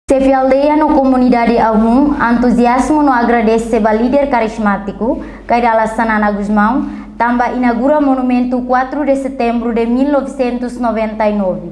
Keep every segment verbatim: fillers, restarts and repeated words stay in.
Xefe aldeia no komunidade Ahun entuziazmu no agradese ba líder karismátiku Kay Rala Xanana Gusmão, tanba inaugura monumentu quatro de setembro de mil novecentos e noventa e nove.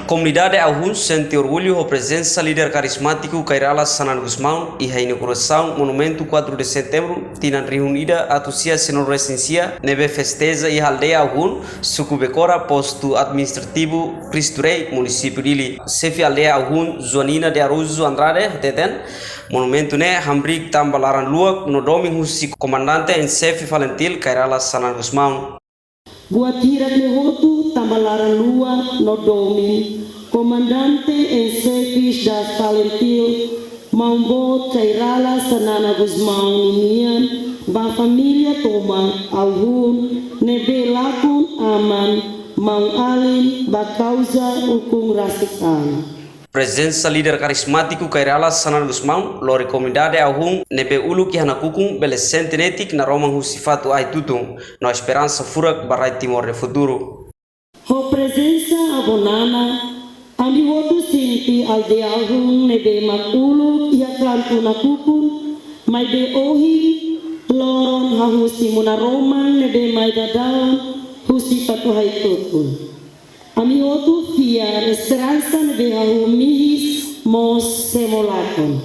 Komunidade Ahun sente orgullu ho prezensa líder karismátiku Kay Rala Xanana Gusmão iha inaugurasaun monumentu quatro de setembro, tinan rihun ida atus sia sianulu resin sia, ne'ebé festeja iha aldeia Ahun, suku Becora, postu administrativu Cristo Rei, munisípiu Dili. Xefe aldeia Ahun, Joanina de Araújo Andrade, hateten, monumentu ne'e hamriik tanba laran-luak no domin husi komandante en xefe FALINTIL Kay Rala Xanana Gusmão. Buat hirak ne'e hotu tanba laran-luak no domin komandante en xefe das FALINTIL, maun boot Kay Rala Xanana Gusmão ninian ba família tomak Ahun ne'ebé lakon aman maun-alin ba kauza ukun rasik an. Prezensa líder karismátiku Kay Rala Xanana Gusmão lori komunidade Ahun ne'ebé uluk iha nakukun bele sente netik naroman husi fatuk ahi-tutun no esperansa furak ba rai Timor nia futuru. Ho prezensa Avó Nana, ami hotu sente aldeia Ahun ne'ebé mak uluk iha kantu nakukun, maibé ohin loron hahú simu naroman ne'ebé mai daudaun husi fatuk ahi-tutun. Ami hotu fiar esperansa ne'ebé hahú mihis mós semo lakon.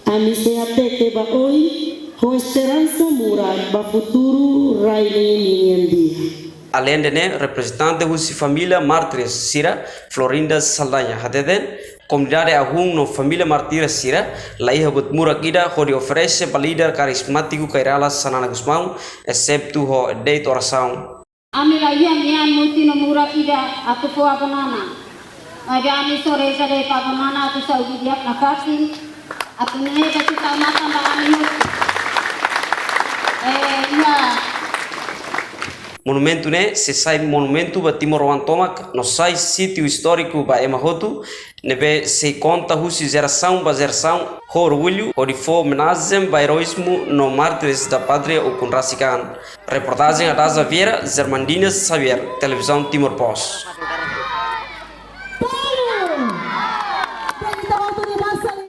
Ami sei hateke ba oin ho esperansa murak ba futuru rai ne'e nian di'ak. Aleinde ne'e, reprezentante husi família mártires sira, Florinda Saldanha, hateten, komunidade Ahun no família mártires sira la iha buat murak ida hodi oferese ba líder karismátiku Kay Rala Xanana Gusmão, exetu ho de'it orasaun. Ami la iha mean mutin no murak ida atu fó Avó Nana. Maibé ami só reza de'it ba Avó Nana atu saúde di'ak nafatin. Atu nune'e bele tau matan ba ami hotu. Eh, iha. Monumentu ne'e sei sai monumentu ba timoroan tomak no sai sítiu istóriku ba ema hotu, ne'ebé sei konta husi jerasaun ba jerasaun ho orgullu hodi fó omenajen ba eroízmu no mártires da pátria ukun rasik an. Reportajen Adaza Vieira, Germandina Xavier, Televizaun Timor Post.